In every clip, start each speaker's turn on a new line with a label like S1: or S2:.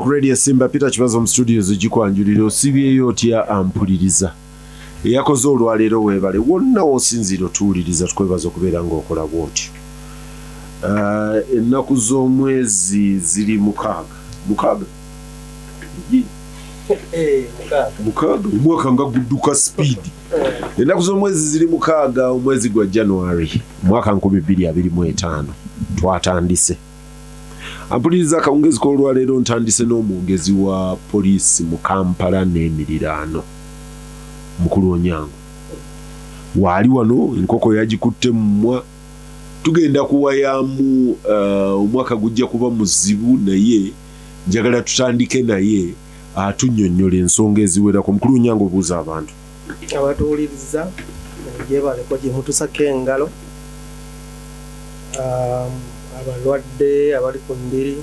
S1: Radio Simba, Peter Kibazo mu studios gikwanjulira. Osibyeyo otya ampuliriza? Eyakoze olwaleero weebale, wonna w'osinziira otuwuliriza, tukwebaza okubeera ng'okola bw'otyo. Ennaku z'omwezi ziri 6, 6. 6, omwaka nga gudduka speed. Ennaku z'omwezi ziri 6, omwezi gwa January, mwaka 2025 twatandise. Ampuliriza, akawungezi k'olwaleero ntandise n'omwogezi wa poliisi mu Kampala n'emiriraano, Mukulu Onyango. Waali wano, enkoko yagikutte mu mumwa. Tugenda kuwayamu, omwaka gujja kuba muzibu, naye njagala tutandike naye atunnyonnyola ensonga eziwerako. Mukulu Onyango, obuuza abantu.
S2: Abatuwuliriza gyebaleko gye mutusako engalo, abalwadde abali ku ndiri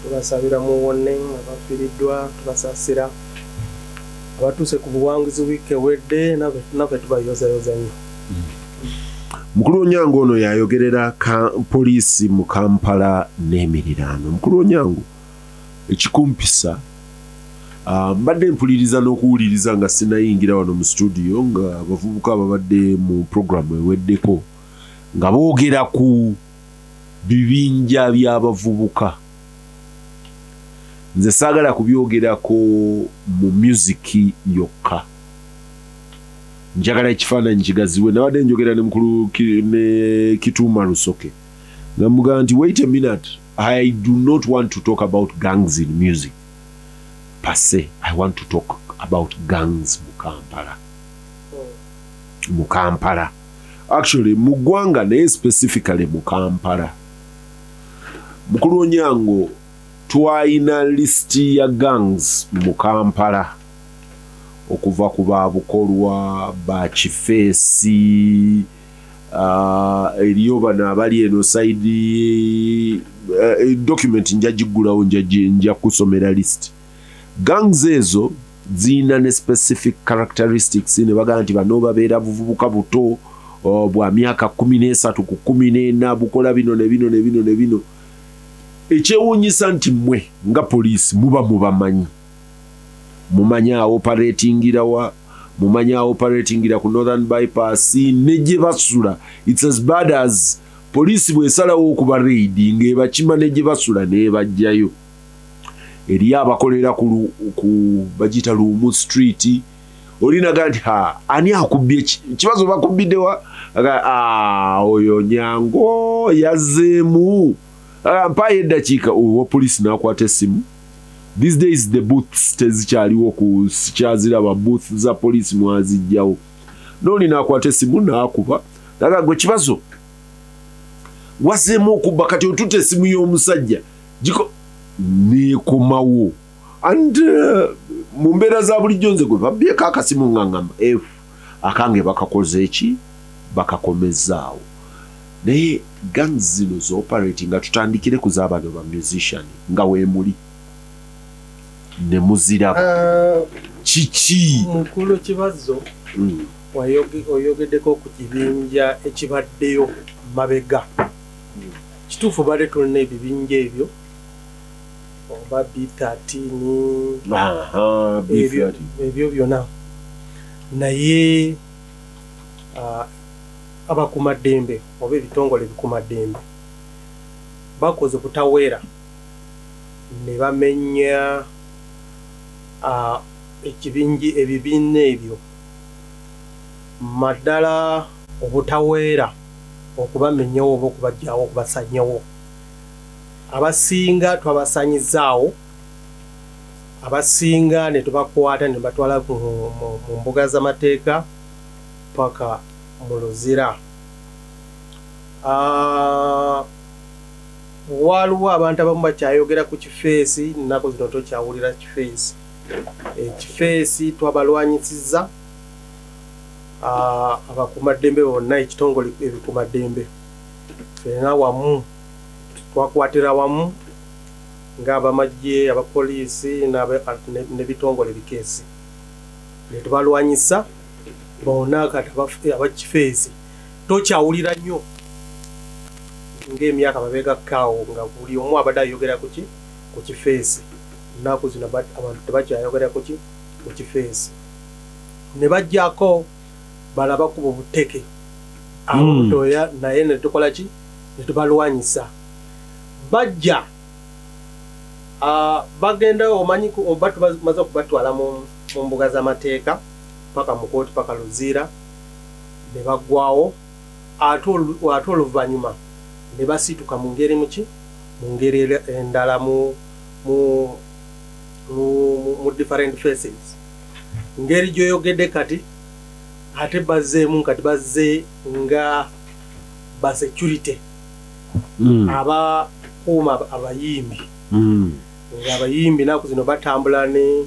S2: tubasabira muwone, abafiiriddwa tubasaasira, abatuuse ku buwanguzi wiiki ewedde naffe tubayozayoza nnyo.
S1: Mukulu Onyango ono yayogerera poliisi mu Kampala n'emiriraano. Mukulu Onyango, ekikumpisa, mbadde mpuliriza n'okuwuliriza nga sinayingira wano mu studio, nga abavubuka babadde mu programu eweddeko nga boogera ku bibinja by'abavubuka. Nze saagala kubyogerako mu music yokka, njagala ekifaananyi kigaziwe. Nabadde njogera ne mukulu ne Kituuma Lusoke nga mugamba nti, "Wait a minute, I do not want to talk about gangs in music per se. I want to talk about gangs mu Kampala." Mu Kampala, actually mu ggwanga, naye specifically mu Kampala. Mukulu Onyango, twayina lisiti ya gangs mu Kampala okuva ku babukolwa bakifeesi, eriyo bano abali eno side. Document njagiggulawo, nja kusomera list. Gangs ezo ziyina ne specific characteristics, ne bagamba nti bano babeera buvubuka buto bwa myaka 13 ku 14, bukola bino ne bino ne bino ne bino. Ekyewuunyisa nti mmwe nga poliisi muba mubamanyi, mumanyi aoperatingira wa, mumanyi aoperatingira ku Northern Bypass ne gye basula. It's as bad as poliisi bwesalawo okuba raid ng'ebakima ne gye basula n'ebajjayo. Eriyo abakolera ku bagiyita Luumu Street. Olinaga nti, "Ha, ani akubbye kibazo? Bakubbiddewa?" "Oyo Nyango yazzeemu." Mpaayo eddakiika. Owa poliisi n'akwata essimu. These days the booths tezikyaliwo, ku sikyaziraba, booth za poliisi mwazijjawo. Nooli n'akwata essimu n'akuba naga, "Gwe Kibazo, wazeemu okubba." Kati otuta essimu y'omusajja giko neekomawo. And mu mbeera za bulijjo, nze gwe babbyeko akasimu nga ngamba f akange bakakoze eki, bakakomezaawo. Naye gangs zino zooperating, nga tutandikire ku z'abano ba musician, nga weemuli ne muziraba, kiki?
S2: Mukulu Kibazo, oyogeddeko ku kibinja ekibaddeyo mabega. Kituufu, badde tulina ebibinja ebyo oba B13,
S1: B30.
S2: Ebyo byonna, naye abakuumaddembe oba ebitongole ebikuumaddembe bakoze butaweera ne bamenya ekibinji ebibiina ebyo, maddala obutaweera okubamenyawo oba okubajjawo, okubasanyawo. Abasinga twabasanyizaawo, abasinga ne tubakwata ne batwala mu mbuga z'amateeka paka mu Luzira. Waliwo abantu abamu bakyayogera ku kifeesi. Nnaku zino tokyawulira kifeesi. Ekifeesi twabalwanyisizza, abakuumaddembe bonna, ekitongole ebikuumaddembe ffenna wamu twakwatira wamu ng'abamagye, abapoliisi n'ebitongole bikeesi ne tubalwanyisa bonna. Kati abakifeesi tokyawulira nnyo ng'emyaka mabegakaawo nga buli omu abadde ayogera ku kifeesi. Nnaku zino abantu tebakyayogera kuki ku kifeesi. Ne bajjako balabakuba obuteke abutoya, naye ne tukola ki? Ne tubalwanyisa. Bajja bagenda, omanyi oba tumaze okubatwala mu mbuga z'amateeka paka mu kooti, paka Luzira, ne baggwawo. Ate oluvannyuma ne basituka mu ngeri muki, mu ngeri endala, mu different faces. Ngeri gy'oyogedde kati ate bazzeemu, kati bazze nga ba security abakuuma abayimbi, ng'abayimbi naku zino batambula ne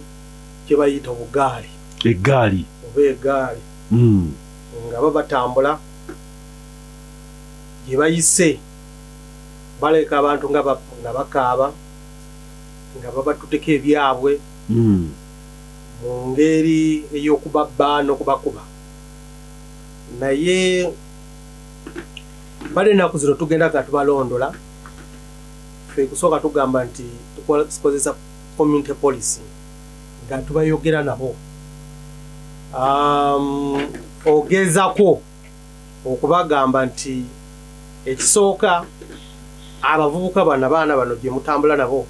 S2: kye bayita obugaali.
S1: Eggaali.
S2: Oba eggaali, nga bo batambula gye bayise baleka abantu nga bakaaba, nga babatuteko ebyabwe mu ngeri ey'okubabba n'okubakuba. Naye bale ennaku zino tugenda nga tubalondola. Ffe kusooka tugamba nti tukozesa community policy, nga tubayogera nabo, ogezako okubagamba nti ekisooka abavubuka bano, abaana bano gye mutambula nabo,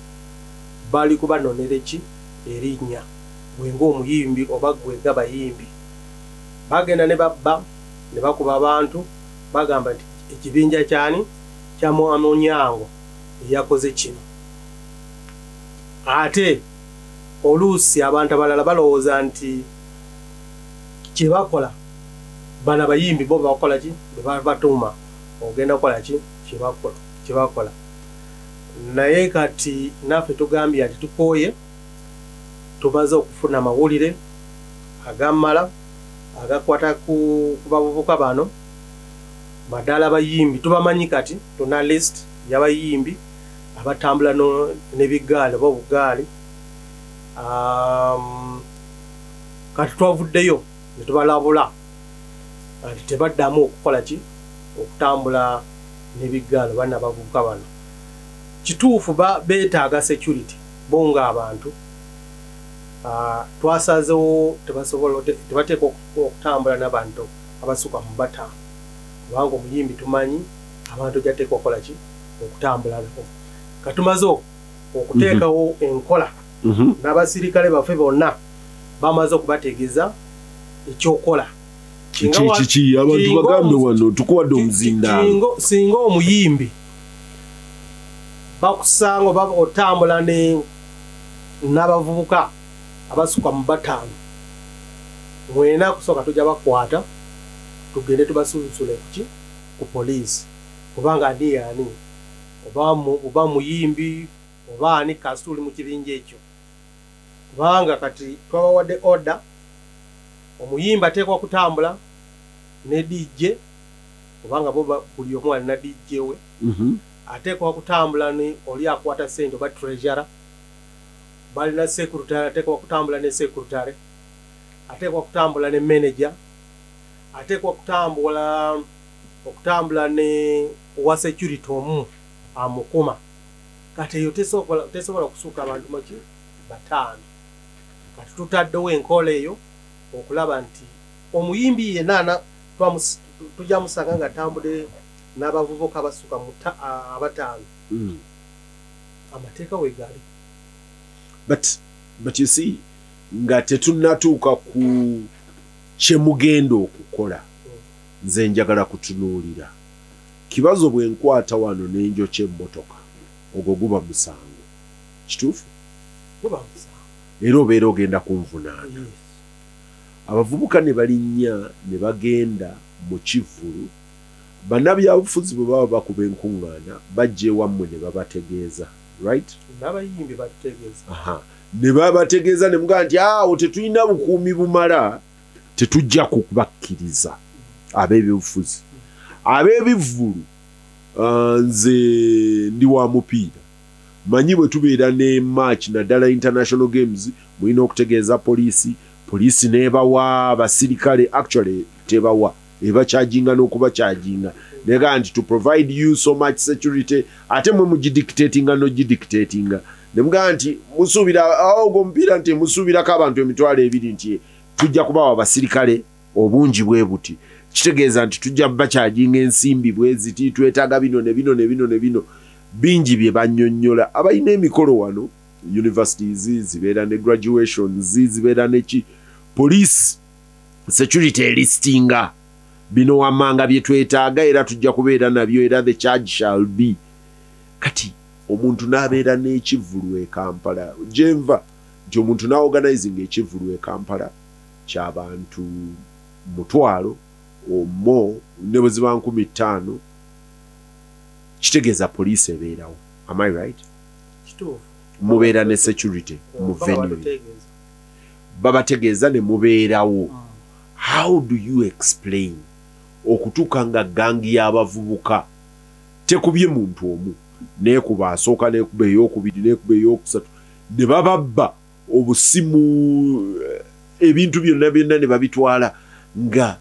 S2: bali kubanonera eki? Erinnya. Gwe ng'omuyimbi oba gwe nga bayimbi, bagenda ne babba ne bakuba abantu, bagamba nti ekibinja kyani, kya Onyango eyakoze kino. Ate oluusi abantu abalala balowooza nti kyebakola bano abayimbi bo bakola ki? Bwe batuuma ogenda kukola ki? Kyebakola. Naye kati naffe tugambye nti tukooye, tumaze okufuna amawulire agamala agakwata ku bavubuka bano, maddala abayimbi. Tubamanyi kati, tuna list y'abayimbi abatambula n'ebigaali oba obugaali. Kati twavuddeyo ne tubalabula nti tebaddamu okukola ki? Okutambula n'ebigaali oba n'abavubuka bano. Kituufu beetaaga security bo ng'abantu. Twasazeewo tebateekwa okutambula n'abantu abasukka mu 5, kubanga omuyimbi tumanyi abantu gyateekwa okukola ki? Okutambula nabo. Katumaze okuteekawo enkola, n'abasirikale baffe bonna bamaze okubategeeza ekyokola.
S1: Kiki? Abantu bagambe wano, tukuwadde omuzindaalo.
S2: Singa omuyimbi bakusanga oba otambula n'abavubuka abasukka mu 5, mwena kusooka tujja bakwata, tugende tubasunsule kuki? Ku poliisi. Kubanga ani yaani, oba muyimbi oba ani, kasita oli mu kibinja ekyo. Kubanga kati twabawadde order, omuyimbi ateekwa kutambula ne DJ, kubanga bo buli omu alina DJ we. Ateekwa kutambula ne oli akwata ssente oba treasurer, balina secretary, ateekwa kutambula ne secretary, ateekwa kutambula ne manager, ateekwa okutambula ne owa security omu amukuma. Kati eyo tesobola kusuuka abantu maki? 5. Kati tutaddewo enkola eyo okulaba nti omuyimbi yenna tujja musanga nga atambudde n'abavubuka abasukka mu 5, amateeka wegali.
S1: But you see, nga tetunnatuuka ku kyemugenda okukola, nze njagala kutunuulira kibazo. Bwe nkwata wano n'enjokya emmotoka, ogwo guba musango, kituufu?
S2: Guba musango.
S1: Era obeera ogenda kunvunaana.
S2: Yes.
S1: Abavubuka ne balinnya ne bagenda mu kivvulu, bannabyabufuzi bwe baba bakuba enkuŋŋaana, bajja ewammwe ne babategeeza, right?
S2: N'abayimbi batutegeeza.
S1: Aha. Ne babategeeza ne mugamba nti awo tetulina bukuumi bumala, tetujja kubakkiriza ab'ebyobufuzi. Ab'ebivvulu, nze ndi wa mupiira, manyi bwe tubeera ne match, naddala international games, mulina okutegeeza poliisi, poliisi n'ebawa abasirikale. Actually tebawa, ebakyajinga n'okubakyajinga, negaa nti to provide you so much security, ate mwe mugidictatinga n'ogidictatinga. Ne mugamba nti musuubira ogwo omupiira, nti musuubirako abantu 20,000, nti tujja kubawa abasirikale obungi bwe buti, kitegeeza nti tujja bakyajinga ensimbi bwe ziti, twetaaga bino ne bino ne bino ne bino. Bingi bye bannyonnyola. Abalina emikolo wano, universities zibeera ne graduations, zibeera neki, police security elistinga bino wammanga bye twetaaga, era tujja kubeera nabyo, era the charge shall be. Kati omuntu n'abeera n'ekivvulu e Kampala, gyenva nti omuntu n'aorganizing ekivvulu e Kampala ky'abantu 1,000 omo, ne bwe ziba 5,000, kitegeeza poliisi ebeerawo. Am I right?
S2: Kituufu.
S1: Mubeera ne security mu
S2: Baba
S1: venue.
S2: Batutegeeza.
S1: Babategeeza ne mubeerawo. How do you explain okutuuka nga gang y'abavubuka tekubye muntu omu, neekuba asooka, neekuba eyokubiri, neekuba eyokusatu, ne bababba obusimu, ebintu byonna byonna ne babitwala, nga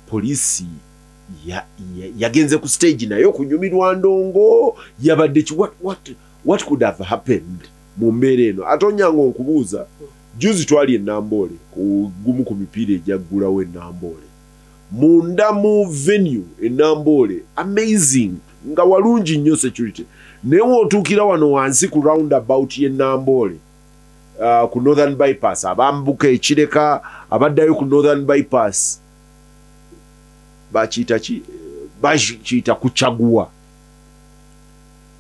S1: poliisi yagenze ku stage naye okunyumirwa ndongo yabadde ki? What could have happened mu mbeera eno? Ate onyanga onkubuuza, juzi twali enamboole ku gumu ku mipiira egyaggulawo enamboole, munda mu venue enamboole, amazing, nga walungi nnyo security, naye wootuukira wano wansi ku roundabout y'enamboole, ku Northern Bypass, abambuka ekireka abaddayo ku Northern Bypass, bakiyita ki, bakiyita kucaguwa,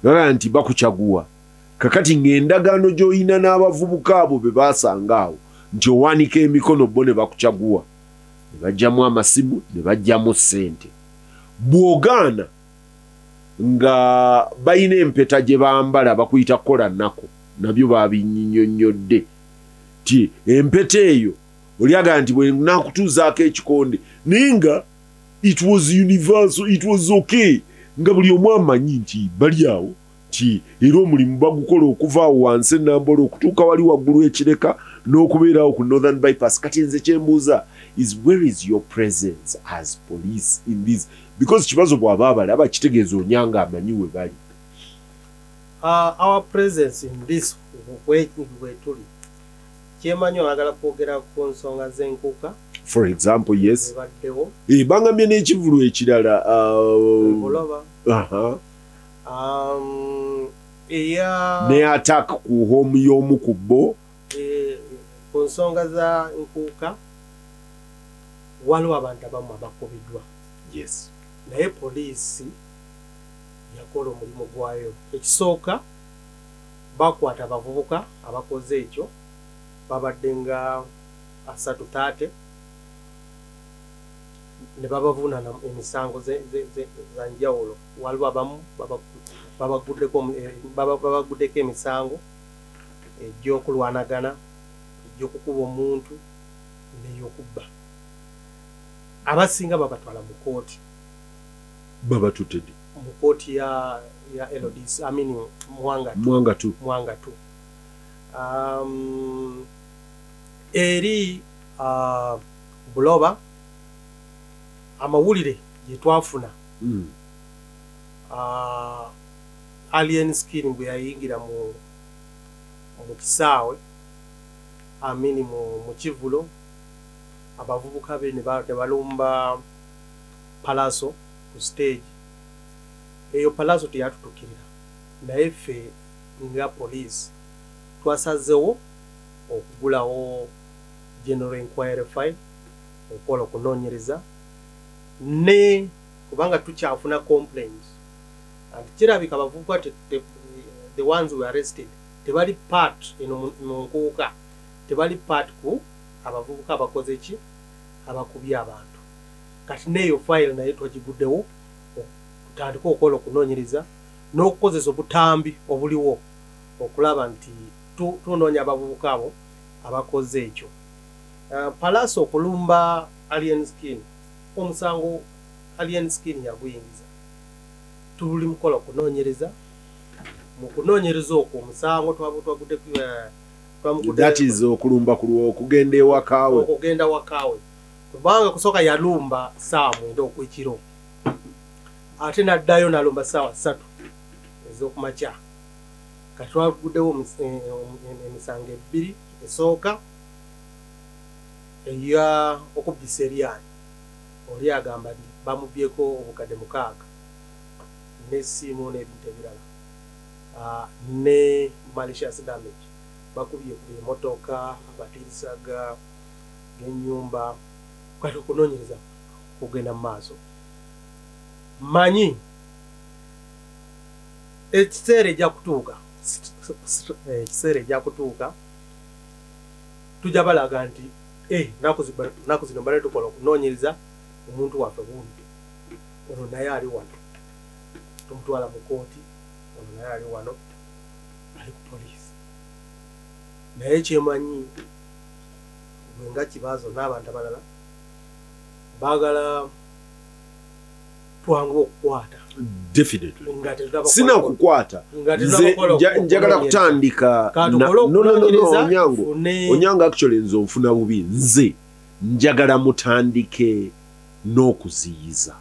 S1: bagaa nti bakucaguwa. Kakati ng'endagaano gy'olina n'abavubuka abo be basanga awo nti owanika emikono, bo ne bakucaguwa, ne bajjamu amasimu, ne bajjamu ssente. Bw'ogaana, nga balina empeta gye bambala, bakuyita kukola nnaku, nabyo babinnyonnyodde ti empeta eyo olyagala nti bwe nakutuuzaako ekikonde, naye nga it was universal, it was okay, nga buli omu amanyi nti bali awo, nti era omulimu bagukola okuva awo wansi enambola okutuuka wali waggulu ekireka n'okubeerawo ku Northern Bypass. Kati nze kyembuuza is, where is your presence as police in this? Because kibazo bw'aba abalaba, kitegeeza onyanga amanyi we bali.
S2: Our presence in this we tuli, kyemanyi oyagala kwogera ku nsonga z'enkuuka.
S1: For example, yes.
S2: Ebaddewo.
S1: Bangambye n'ekivulu ekirala.
S2: Buloba. Eya
S1: Ne attack ku home y'omu ku bo.
S2: Ku nsonga za nkuuka, waliwo abantu abamu abakubiddwa, naye poliisi yakola omulimu gwayo. Ekisooka, bakwata abavubuka abakoze ekyo, babadde nga asatu taate, ne babavuunana emisango za njawulo. Waliwo abamu babaguddeko emisango egy'okulwanagana, egy'okukuba omuntu n'ey'okubba. Abasinga babatwala mu kooti.
S1: Babatutte ddi?
S2: Mu kooti ya LDC, I mean Mwanga.
S1: Mwanga tu.
S2: Mwanga tu. Eri Buloba, amawulire gye twafuna, Alien Skin bwe yayingira mu kisaawe, amini mu kivulo, abavubuka be ne balumba Palaso ku stage eyo. Palaso teyatutukirira, naye ffe nga poliisi twasazewo okugulawo general inquiry file, okukola okunoonyereza, ne kubanga tukyafuna complaints and kirabika abavubuka the ones who arrested tebali part eno mu nkuuka, tebali part ku abavubuka abakoze ki, abakubye abantu. Kati neeyo file naye twagiguddewo, tutandike okukola okunoonyereza n'okukozesa obutambi obuliwo okulaba nti tunoonya abavubuka abo abakoze ekyo. Palaso okulumba Alien Skin, omusango Alien Skin yaguyingiza, tuli mukola okunoonyereza. Mu kunoonyereza okwo, omusango twagudde
S1: That is okulumba ku okugenda ewakaawe.
S2: Okugenda wakaawe, kubanga kusooka yalumba 9:00 okwekiro, ate n'addayo n'alumba 3:00 ez'okumakya. Kati twaguddewo emisango ebiri. Esooka eya okubbisa eryanyi, oli agamba nti bamubyeko obukadde 6 n'essimu n'ebintu ebirala, ne malicious damage, bakubye ku emotoka, amadirisa g'ennyumba. Kati okunoonyereza kugenda mu maaso. Manyi ekiseera ejja kutuuka, ekiseera ejja kutuuka tujja balaga nti naku zino mbadde tukola okunoonyereza, omuntu waffe wundi ono naye ali wano, tumutwala mu kooti, ono naye ali wano, ali ku poliisi. Naye kyemanyi bwe nga Kibazo n'abantu abalala baagala twangu okukwata.
S1: Definitely sina kukwata, nze njagala kutandika. No, Onyango, Onyango, actually nze onfuna bubi. Nze njagala mutandike n'okuziyiza,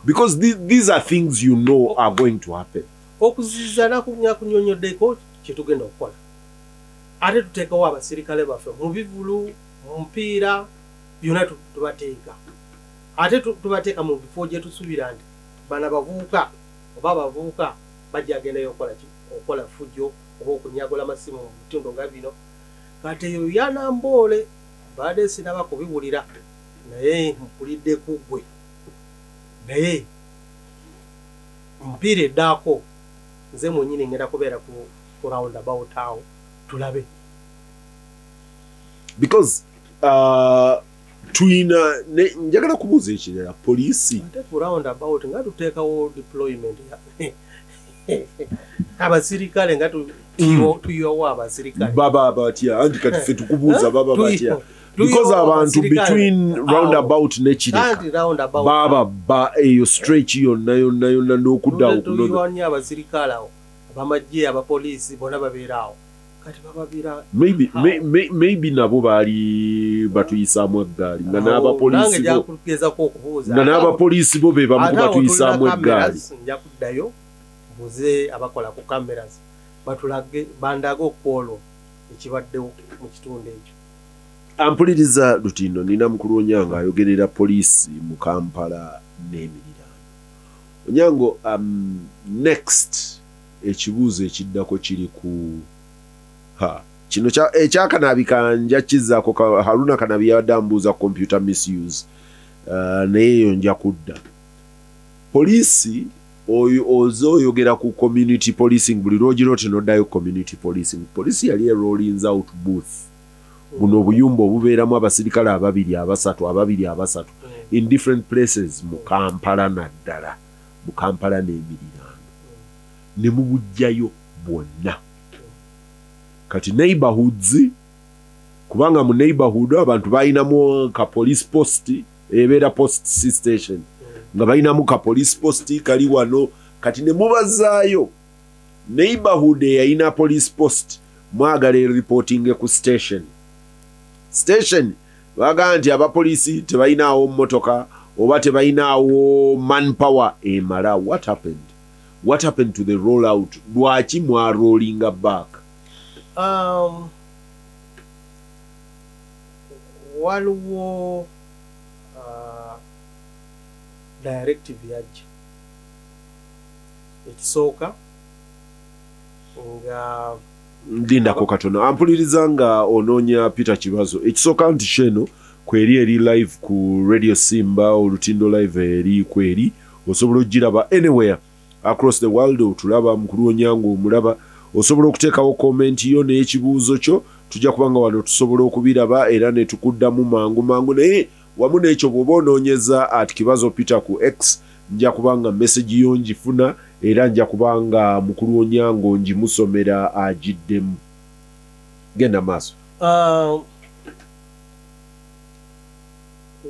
S1: because these are things you know are going to happen.
S2: Okuziyiza nakunyonyoddeko kyetugenda okukola. Ate tuteekawo abasirikale baffe mu bivulu, mu mupiira, byonna tubateeka. Ate tubateeka mu bifo gye tusuubira nti bano abavubuka oba abavubuka bajja agendayo okukola ki, okukola fujjo oba okunyagula amasimu mu bitundu nga bino. Kati eyo yanamboole mbadde sinaba kubiwulira, naye mpulidde ku ggwe. Naye omupiira eddaako nze mwennyini ngenda kubeera ku roundabout awo tulabe.
S1: Because tuyina njagala kubuuza ekirala, poliisi
S2: ate ku roundabout nga tuteekawo deployment abasirikale, nga tuyiwawo abasirikale.
S1: Baba batya? Anti kati ffe tukubuuza, baba batya? Because abantu between roundabout ne Kireka baba ba eyo stretch yonna yonna yonna n'okudda
S2: okunoga. Abasirikale awo, abamagye, abapoliisi bonna babeera awo. Kati bababira.
S1: Maybe nabo baali batuyisaamu eggaali nga n'abapoliisi bo, nga n'abapoliisi bo be bamu batuyisaamu eggaali.
S2: Nja kuddayo mbuuze abakola ku cameras batulage, bandage okwolwo ekibaddewo mu kitundu ekyo.
S1: Ampuliriza Lutindo, nina mukulu Onyango ayogerera poliisi mu Kampala n'emiriraano. Onyango, next ekibuuzo ekiddako kiri ku ha kino ekyakanabi kanja kizaako. Haruna Kanabi yabadde ambuuza computer misuse, naye eyo nja kudda. Poliisi oyo oze oyogera ku community policing, buli lwogira oti noddayo community policing. Poliisi yali erollinga out booth, buno obuyumba obubeeramu abasirikale ababiri, abasatu, ababiri, abasatu in different places mu Kampala, naddala mu Kampala n'emiriraano, ne mubuggyayo bwonna. Kati neighborhoods, kubanga mu neighborhood abantu balinamu ka police post, ebeera post c station, nga balinamu ka police post kali wano. Kati ne mubazaayo neighborhood eyalina police post, mwagala ereportinge ku station. Station bagamba nti abapoliisi tebalinaawo mmotoka oba tebalinaawo manpower emala. What happened? What happened to the rollout? Lwaki mwarollinga back?
S2: Waliwo directive yajja ekisooka nga
S1: Ndindako katono, ampuliriza nga onoonya Peter Kibazo. Ekisooka nti sheno kweri eri live ku Radio Simba, Olutindo Live eri kweri, osobola ogiraba anywhere across the world. Otulaba, mukulu Onyango omulaba, osobola okuteekawo comment yo n'ekibuuzo kyo, tujja kubanga wano tusobola okubiraba era ne tukuddamu mangu mangu. Naye wamu n'ekyo, bw'oba onoonyeza at Kibazo Peter ku X, nja kubanga message yo ngifuna era nja kubanga mukulu Onyango ngimusomera agiddemu. Genda maaso.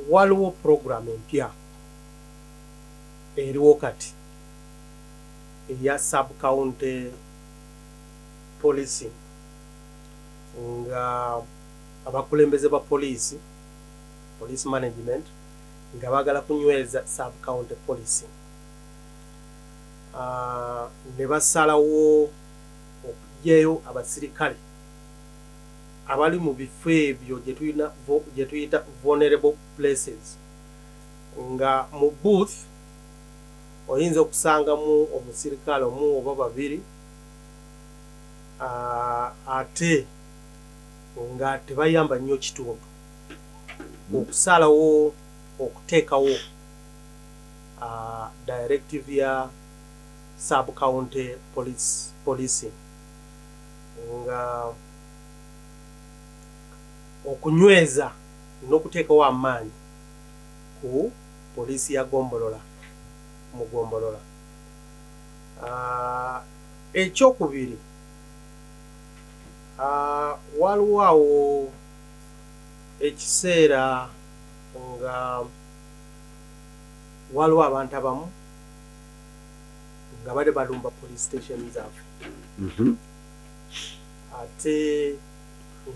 S2: Waliwo program empya eriwo kati eya sub county policing, nga abakulembeze ba poliisi, police management, nga baagala kunyweza sub county policing, ne basalawo okuggyayo abasirikale abali mu bifo ebyo gye tuyita vulnerable places, nga mu booth oyinza okusangamu omusirikale omu oba babiri, ate nga tebayamba nnyo kitundu. Okusalawo okuteekawo directive ya sub county policing, nga okunyweza n'okuteekawo amaanyi ku poliisi ya gombolola mu gombolola. Ekyokubiri, waliwo awo ekiseera nga waliwo abantu abamu nga bali balumba police station zaffe. Ate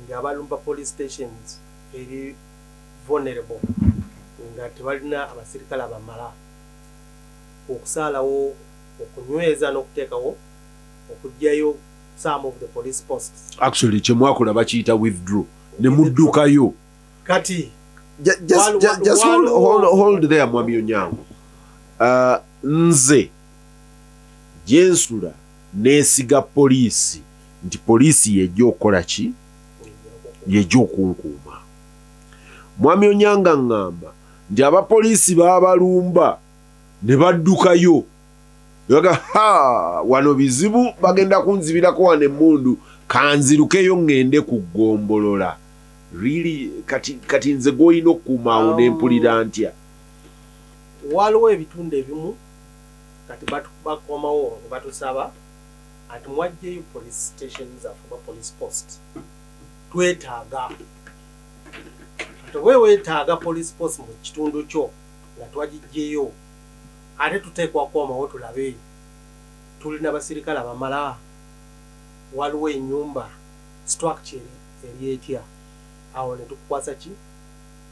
S2: nga balumba police stations eri vulnerable, nga tebalina abasirikale abamala. Okusalawo okunyweza n'okuteekawo okuggyayo some of the police posts.
S1: Actually kyemwakola bakiyita withdraw, ne muddukayo.
S2: Kati
S1: Just hold there, Mwami Onyango. Nze gyensula neesiga poliisi nti poliisi yejja okukola ki, yejja okunkuuma. Mwami Onyango aŋŋamba nti abapoliisi baabalumba ne baddukayo. Baga, ha, wano bizibu, bagenda kunzibirako wano emmundu, kanzirukeyo ŋŋende ku ggombolola. Really, kati nze gw'olina okukuuma awo ne mpulira ntya?
S2: Waliwo ebitundu ebimu kati bakomawo ne batusaba ati mwaggyeyo police station zaffe oba police post, twetaaga. Kati oba weetaaga police post mu kitundu kyo nga twagiggyeyo, ate tuteekwa kukomawo tulabe tulina basirikale abamala, waliwo ennyumba structure eri etya, awo ne tukukwasa ki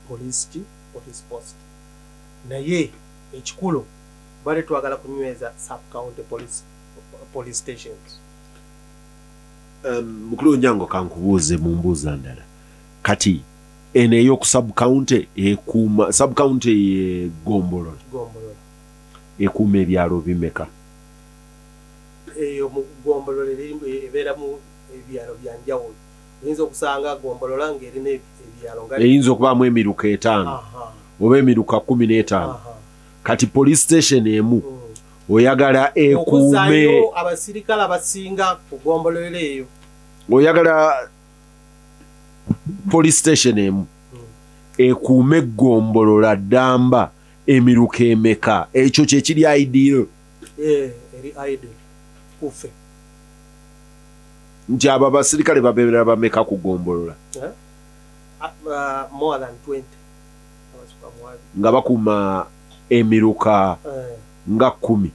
S2: police ki police post. Naye ekikulu bali twagala kunyweza sub county police stations.
S1: Mukulu Onyango, kankubuuze mu mbuuza ndala. Kati eno ey'oku sub county ekuuma, sub county ye gombolola,
S2: gombolola
S1: ekuuma ebyalo bimeka?
S2: Eyo mu gombolola ebeeramu ebyalo bya njawulo. Oyinza okusanga gombolola ng'erina ebyalo nga
S1: eyinza okubaamu emiruka 5 oba emiruka 15. Kati police station emu oyagala ekuume
S2: okuzzaayo abasirikale abasinga ku gombolola eyo.
S1: Oyagala police station emu ekuume gombolola ddamba emiruka emeka? Ekyo kyekiri ideal?
S2: Eri ideal kuffe.
S1: Nti abo abasirikale babeera bameka ku gombolola?
S2: More than 20 abasuka mu abiri.
S1: Nga bakuuma emiruka nga 10.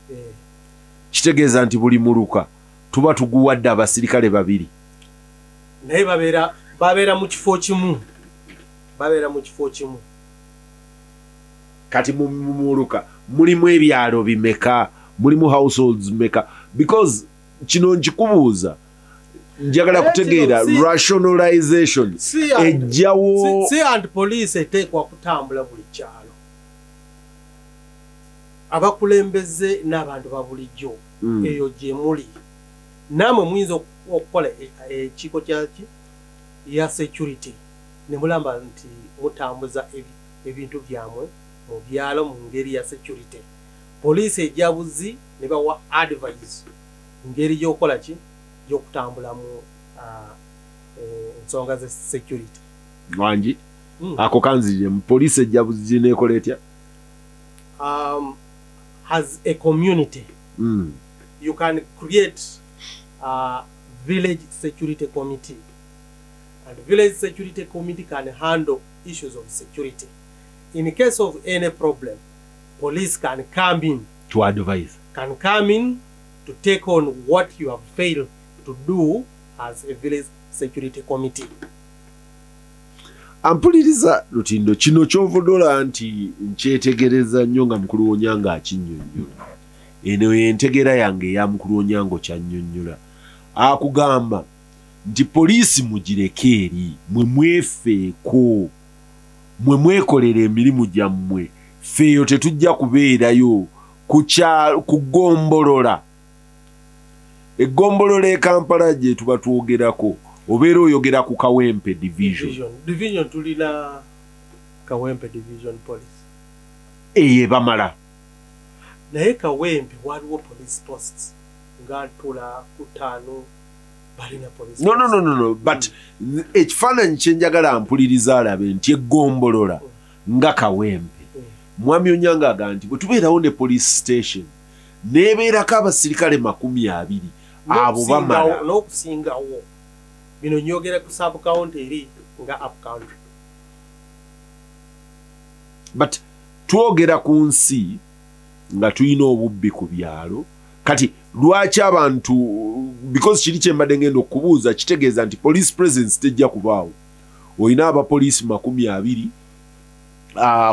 S1: Kitegeeza nti buli muluka tuba tuguwadde abasirikale 2.
S2: Naye babeera mu kifo kimu. Babeera mu kifo kimu.
S1: Kati mu muluka mulimu ebyalo bimeka, mulimu households meka? Because kino nkikubuuza njagala kutegeera rationalization ejjawo.
S2: Si and police eteekwa kutambula buli kyalo, abakulembeze n'abantu ba bulijjo eyo gye muli nammwe muyinza okukola ekiiko kyaki ya security ne mulamba nti mutambuza ebintu byammwe mu byalo mu ngeri ya security. Poliisi ejja buzi ne bawa advice ngeri y'okukola ki y'okutambulamu ensonga za security.
S1: Wangi ako kanzirire, mu poliisi ejja buzi n'ekola etya?
S2: As a community, you can create a village security committee, and village security committee can handle issues of security. In case of any problem, police can come in
S1: to advise,
S2: can come in to take on what you have failed to do as a village security committee.
S1: Ampuliriza Lutindo, kino ky'ovudola nti nkyetegereza nnyo nga mukulu Onyango akinnyonnyola. Eno y'entegeera yange eya mukulu Onyango kyannyonnyola. Akugamba nti poliisi mugireke eri, mwe mwefeeko, mwe mwekolera emirimu gyammwe, ffeeyo tetujja kubeerayo ku ggombolola. Eggombolola e Kampala gye tuba twogerako, obeera oyogera ku Kawempe division.
S2: Division tulina Kawempe division police.
S1: Eyo ebamala.
S2: Naye Kawempe waliwo police posts nga ntula kutaano balina police.
S1: No, but ekifaananyi kye njagala mpuliriza alabe nti eggombolola nga Kawempe. Mwami Onyango agamba nti bwe tubeerawo ne police station n'ebeerako abasirikale 20 abo bamala.
S2: N'okusingawo. Bino nyogera ku sub county eri nga up country.
S1: But twogera ku nsi nga tulina obubbi ku byalo. Kati lwaki abantu, because kiri kye mbadde ngenda okubuuza kitegeeza nti police presence tejja kubaawo. Olina abapoliisi 20,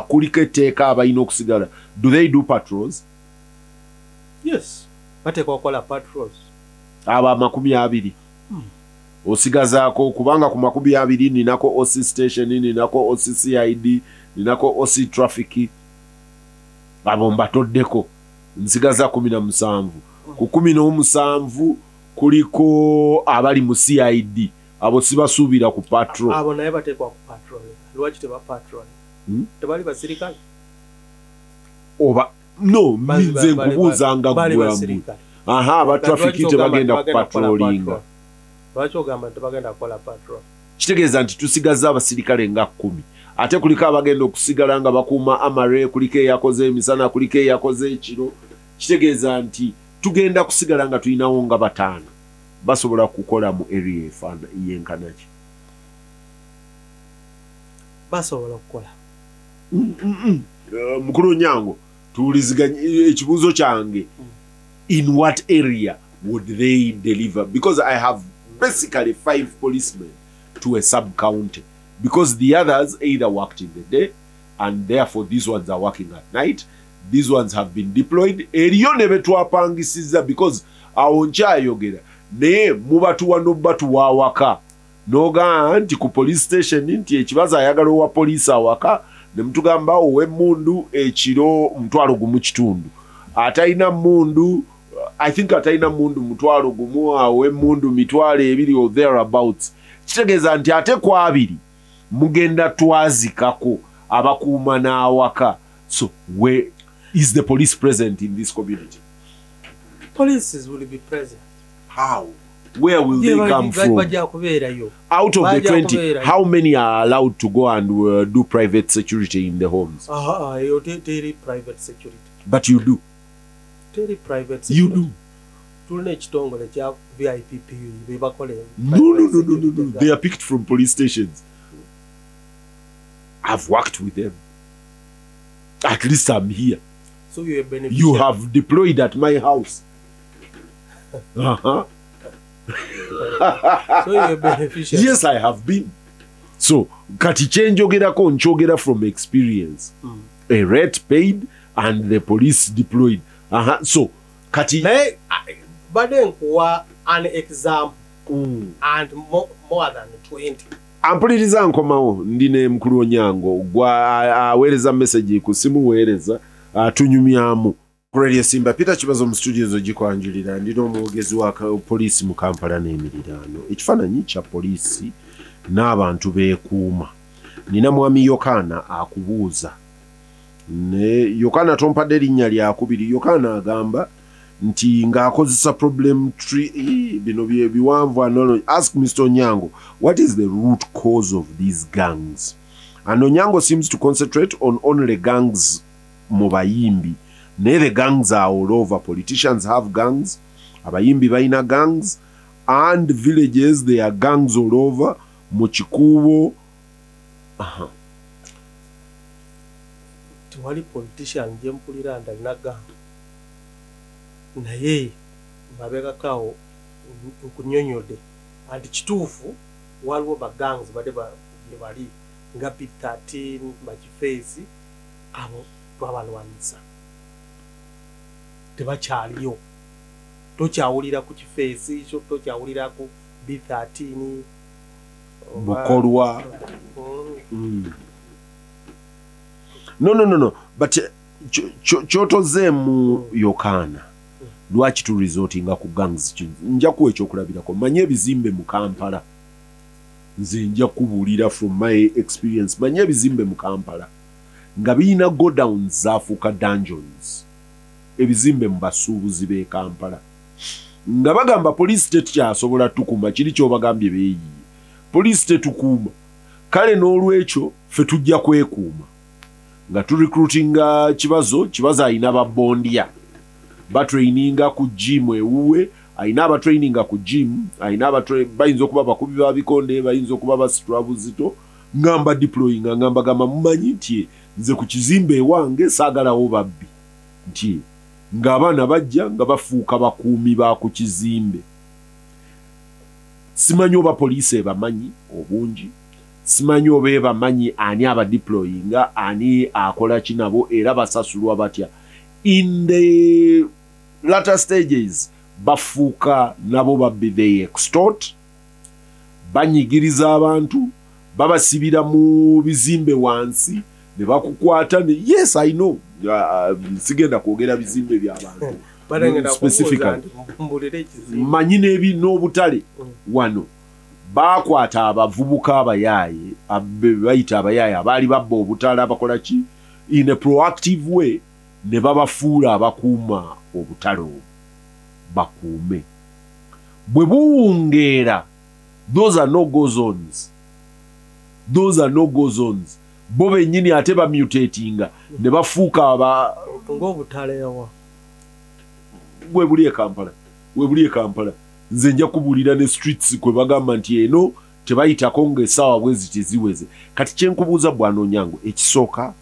S1: kuliko etteeka abalina okusigala. Do they do patrols?
S2: Yes, bateekwa okukola patrols.
S1: Abo 20 osigazaako, kubanga ku 20 ninako OC station, ninako OC CID, ninako OC traffic, abo mbatoddeko nsigaza 17. Ku 17 kuliko abali mu CID, abo sibasuubira ku patrol.
S2: Abo naye bateekwa ku patrol. Lwaki teba patrol? Tebali basirikale?
S1: Oba no, nze nkubuuza nga ggwe. Aha, aba traffic tebagenda ku patrollinga.
S2: Lwaki ogamba nti tebagenda kukola patrol?
S1: Kitegeeza nti tusigaza abasirikale nga 10. Ate kuliko abagenda okusigala nga bakuuma amare, kuliko eyakoze emisana, kuliko eyakoze ekiro. Kitegeeza nti tugenda kusigala nga tulinawo nga 5 basobola kukola mu area efaana yenkana ki?
S2: Basobola okukola.
S1: Mukulu Onyango, tuwuliziganye ekibuuzo kyange. In what area would they deliver? Because I have basically 5 policemen to a sub-county, because the others either worked in the day and therefore these ones are working at night. These ones have been deployed. Eriyo ne betwapangisiza, because awo nkyayogera naye mubatuwa n'obatuwa awaka, n'ogamba nti ku police station nti ekibazo ayagala owa poliisi awaka, ne mutugamba ow'emmundu ekiro 1,500, atalina mmundu, I think atalina mmundu 1,000, ow'emmundu 2,000 or thereabouts. Kitegeeza nti ate ku 2 mugenda twazikako abakuuma n'awaka. So where is the police present in this community?
S2: Police will be present.
S1: How? Where will they come from? Out of the 20, how many are allowed to go and do private security in the homes?
S2: Private security.
S1: But you do.
S2: Private security.
S1: You do. No. They are picked from police stations. I've worked with them. At least I'm here.
S2: So you're a beneficiary.
S1: You have deployed at my house. Uh-huh.
S2: So you're a beneficiary.
S1: Yes, I have been. So, kati kyenjogerako nkyogera from experience. A rate paid and the police deployed. Uh-huh. So, kati...
S2: Badde nkuwa an example and more than 20.
S1: Ampuliriza nkomawo ndi ne Mukulu Onyango gwa aweereza message ku simu weereza tunyumyamu. Radio Simba Peter Kibazo mu studio ogikwanjulira ndi n'omwogezi wa poliisi mu Kampala n'emiriraano. Ekifaananyi kya poliisi n'abantu beekuuma. Nina Mwami Yokaana akubuuza. Ne Yokaana tompadde erinnya lyakubiri. Yokaana agamba nti ng'akozesa problem tree bino biwanvu anono. Ask Mr. Onyango, what is the root cause of these gangs? And Onyango seems to concentrate on only gangs mu bayimbi. Naye the gangs are all over. Politicians have gangs, abayimbi balina gangs, and villages there are gangs all over. Mu Kikuubo.
S2: Tewali politician gye mpulira nti alina gang. Naye mabegakaawo nkunyonyodde anti kituufu waliwo ba gangs badde gye bali nga P13 bakifeesi, abo twabalwanyisa, tebakyaliyo. Tokyawulira ku Kifeesi, tokyawulira ku B13
S1: Bukolwa. No, but kyotozeemu Yokaana, lwaki tu resortinga ku gangs? Nja kuwa ekyokulabirako. Manye ebizimbe mu Kampala, nze nja kubuulira from my experience. Manye ebizimbe mu Kampala nga birina godowns zaafuuka dungeons. Ebizimbe mu basuubuzi b'e Kampala nga bagamba poliisi tetukyasobola tukuuma, kiri kyobagambye beeyiye, poliisi tetukuuma, kale n'olwekyo ffe tujja kwekuuma nga turecruitinga Kibazo. Kibazo alina babondia batraininga ku gym ewuwe, alina abatraininga ku gym, alina bayinza okuba bakubi ba bikonde, bayinza okuba basitula buzito, ngamba deployinga, ngamba gamba mumanyi nti nze ku kizimbe ewange saagalawo babbi, nti ng'abaana bajja nga bafuuka bakuumi ba ku kizimbe. Simanyi oba poliisi ebamanyi obungi, simanyi oba ebamanyi ani abadeployinga, ani akola ki nabo, era basasulwa batya. In the latter stages bafuuka nabo babbi, they extort, banyigiriza abantu, babasibira mu bizimbe wansi ne bakukwata ne yes, I know. Sigenda kwogera bizimbe by'abantu specifically. Manyi n'obutale wano bakwata abavubuka abayaaye, bayita abayaaye abaali babba obutale, abakola ki in a proactive way, ne babafuula abakuuma obutale obwo bakuume. Bwe buwungeera, those are no go zones, those are no go zones. Bo bennyini ate bamutatinga ne bafuuka aba
S2: Ng'obutale wa?
S1: Webuli e Kampala, webuli e Kampala. Nze nja kubuulira ne streets kwe bagamba nti eno tebayitako ng'essaawa bwe ziti ziweze. Kati kyenkubuuza, bwana Onyango, ekisooka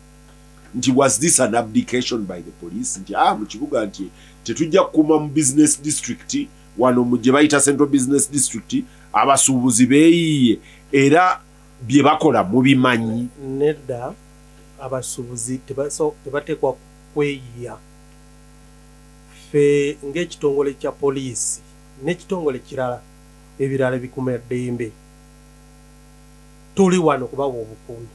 S1: nti was this an abdication by the police nti mu kibuga nti tetujja kukuuma mu business district wano mu gye bayita Central Business District, abasuubuzi beeyiye era bye bakola mubimanyi?
S2: Nedda, abasuubuzi tebateekwa kweyiya. Ffe ng'ekitongole kya poliisi n'ekitongole kirala ebirala ebikuuma eddembe, tuli wano kubawa obukuumi.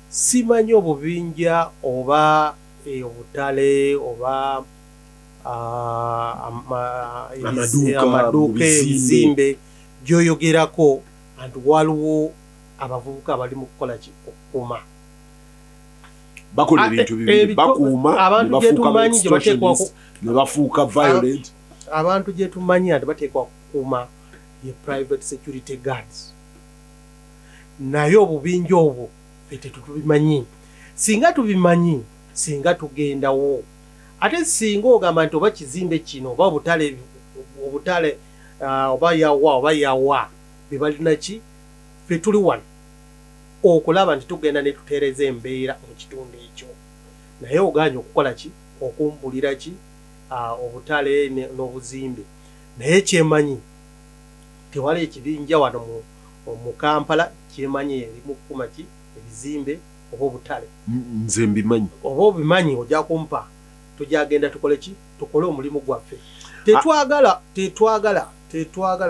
S2: Simanyi obubinja oba obutale oba
S1: Amaduuka,
S2: amaduuka,
S1: mu bizimbe.
S2: Ebizimbe gyoyogerako anti waliwo abavubuka abali mu kukola ki? Okukuuma.
S1: Bakola
S2: Ah,
S1: ebintu bibiri: bakuuma ne
S2: abantu gye
S1: bafuuka
S2: tumanyi gye bateekwa
S1: extortionist, ne bafuuka violent.
S2: Abantu gye tumanyi anti bateekwa kukuuma ye private security guards, naye obubinja obwo ffe tetubimanyi. Singa tubimanyi, singa tugendawo. Ate singa ogamba nti oba kizimbe kino oba obutale, oba yawa oba yawa be balina ki, ffe tuli wano okulaba nti tugenda ne tuteereza embeera mu kitundu ekyo. Naye oganye okukola ki? Okumbulira ki obutale n'obuzimbe. Naye kyemanyi tewali ekibinja wano mu Kampala kyemanyi eri mu kukuma ki ebizimbe oba obutale.
S1: Nze mbimanyi.
S2: Oba obimanyi, ojja kumpa, tujagenda tukole ki? Tukole omulimu gwaffe. Tetwagala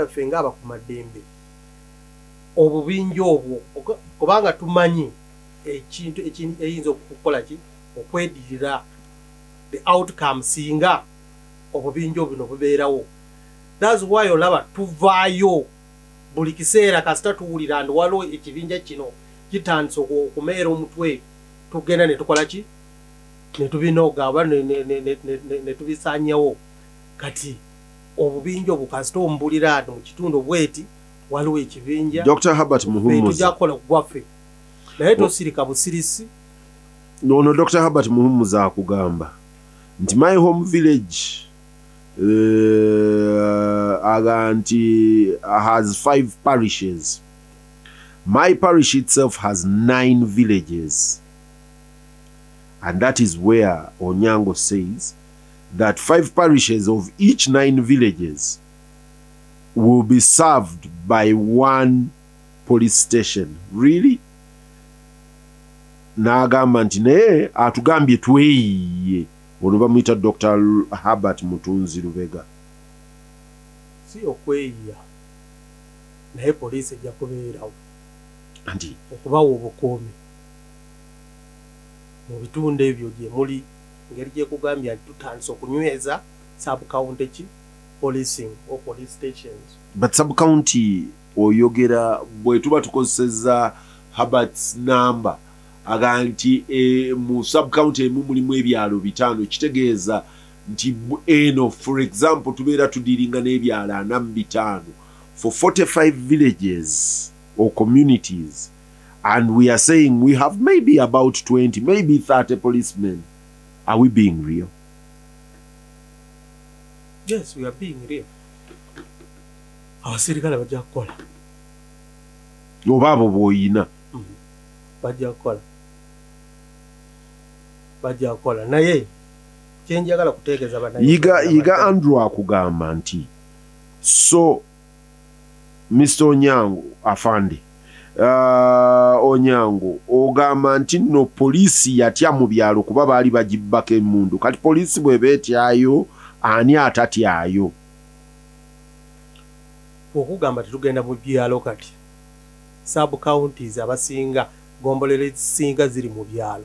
S2: ffe ng'abakuumaddembe obubinja obwo, kubanga tumanyi ekintu eyinza okukola ki, okwedirira, the outcome singa obubinja buno bubeerawo. That's why olaba tuvaayo buli kiseera. Kasita tuwulira ndi waliwo ekibinja kino kitandise okumeera omutwe, tugenda ne tukola ki? Ne tubinoga oba ne tubisaanyawo. Kati obubinja obwo, kasita ombulira nti mu kitundu bweti waliwo ekibinja,
S1: Dr Herbert
S2: ffe
S1: Muhumuza
S2: tujja kukola gwaffe, naye tosirika busirisi.
S1: Ono Dr Herbert Muhumuza akugamba nti my home village, aga nti has five parishes. My parish itself has nine villages, and that is where Onyango says that five parishes of each nine villages will be served by one police station. Really? N'agamba nti naye atugambye tweyiye Ono bamuyita Dr. Herbert Mutunzi Lubega.
S2: Si okweyiya, naye poliisi ejja kubeerawo
S1: Anti
S2: okubawa obukuumi mu bitundu ebyo gye muli, ngeri gyekugambya nti tutandise okunyweza sub-county ki policing or police stations.
S1: But sub-county oyogera bwe tuba tukozesezza Herbert's number, aga nti mu sub-county emu mulimu ebyalo 5, kitegeeza nti eno for example tubeera tudiringa n'ebyalo 45 for 45 villages or communities, and we are saying we have maybe about 20, maybe 30 policemen. Are we being real?
S2: Yes, we are being real. Abasirikale bajja kukola.
S1: Oba abo bw'oyina.
S2: Bajja kukola. Bajja kukola. Naye kye njagala kutegeeza
S1: Yiga, Yiga Andrew akugamba nti so Mr. Onyango afande Onyango ogamba nti nno poliisi yatya mu byalo kuba baali bagibbako emmundu. Kati poliisi bw'eba etyayo, ani atatyayo?
S2: Okugamba tetugenda mu byalo kati. Sub counties abasinga, gombolera ezisinga ziri mu byalo.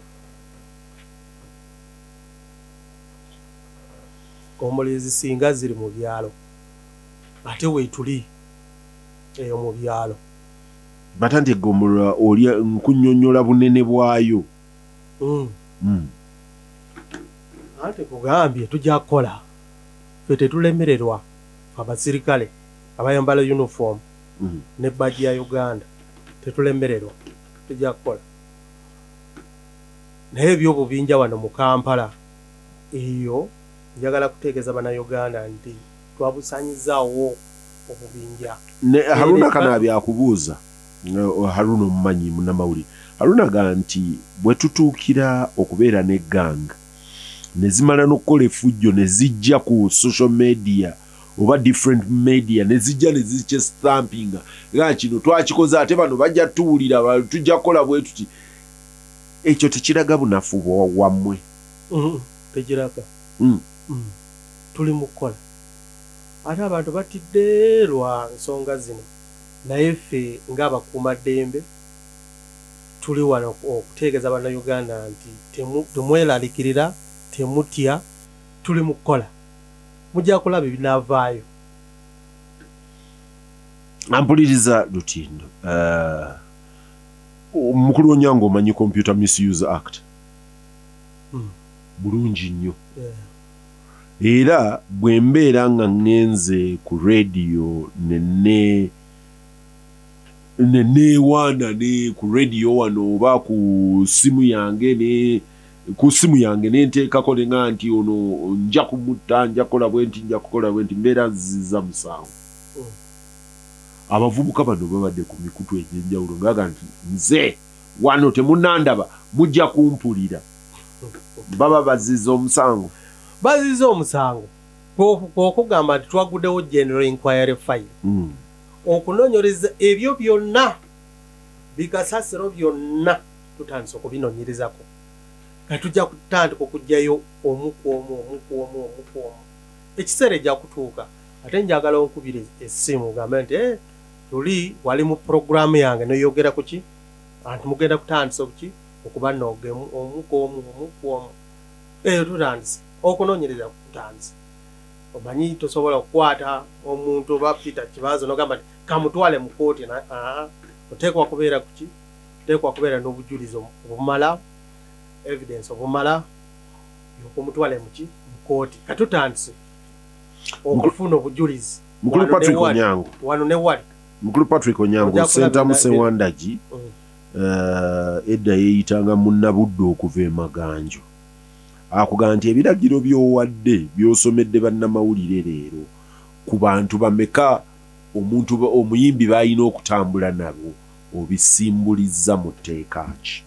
S2: Gombolera ezisinga ziri mu byalo. Ate weetuli eyo mu byalo.
S1: Batante gombolola oli nkunnyonnyola bunene bwayo.
S2: Ate kugambye tujja kukola. Ffe tetulemererwa abasirikale abayambala uniform ne badge ya Uganda, tetulemererwa, tujja kukola. Naye ebyobubinja wano mu Kampala eyo njagala kutegeeza bannayuganda nti twabusanyizaawo obubinja.
S1: Ne Haruna Kanaabi akubuuza, Haruna omumanyi munnamawulire, Haruna agamba nti bwe tutuukira okubeera ne gang ne zimala n'okukola effujjo ne zijja ku social media oba different media ne zijja ne zikyestampinga nga kino twakikoze ate bano bajja tuwulira, tujja kukola bwe tuti, ekyo tekiraga bunafu wammwe?
S2: Tekiraga. Tuli mu kukola. Ate abantu batidde lwa nsonga zino, naye ffe ng'abakuumaddembe tuli wano okutegeeza bannayuganda nti temweraliikirira, temutya, tuli mu kukola. Mujja kulaba ebinaavaayo.
S1: Ampuliriza Lutindo. Mukulu Onyango omanyi Computer Misuse Act? Bulungi nnyo. Era bwe mbeera nga ŋŋenze ku radio ne neewaana ne ku radio wano oba ku simu yange ne ku simu yange ne nteekako ne ŋŋamba nti ono nja kumutta, nja kukola bwe nti, nja kukola bwe nti, mbeera nzizza musango. Abavubuka bano babadde ku mikutu egy'enjawulo nga nti nze wano temunnandaba, mujja kumpulira. Baba bazizza omusango.
S2: Bazizza omusango okugamba nti twaguddewo general inquiry file. Okunoonyereza ebyo byonna, bikasasiro byonna tutandise okubinoonyerezako. Kati tujja kutandika okuggyayo omu ku omu, omu ku omu, omu ku omu. Ekiseera ejja kutuuka. Ate njagala onkubire essimu ogambe nti tuli wali mu puroguraamu yange n'oyogera ku ki? Anti mugenda kutandisa okuki? Okubanooga omu ku omu, omu ku omu. Eyo tutandise. Okunoonyereza kutandise. Omanyi tosobola kukwata omuntu oba Peter Kibazo n'ogamba nti kamutwale mu kkooti. Oteekwa kubeera ku ki? Oteekwa kubeera n'obujulizi obumala, evidence obumala okumutwale mu ki? Mu kkooti. Kati tutandise okufuna obujulizi.
S1: Mukulu Patrick Onyango.
S2: Wano ne wali.
S1: Mukulu Patrick Onyango, Ssentamu Ssewandagi edda yeeyitanga munnabuddu okuva e Maganjo. Akugamba nti ebiragiro by'owadde by'osomedde bannamawulire leero ku bantu bameka omuntu omuyimbi b'alina okutambula nabo obisimbulizza mu tteeka ki?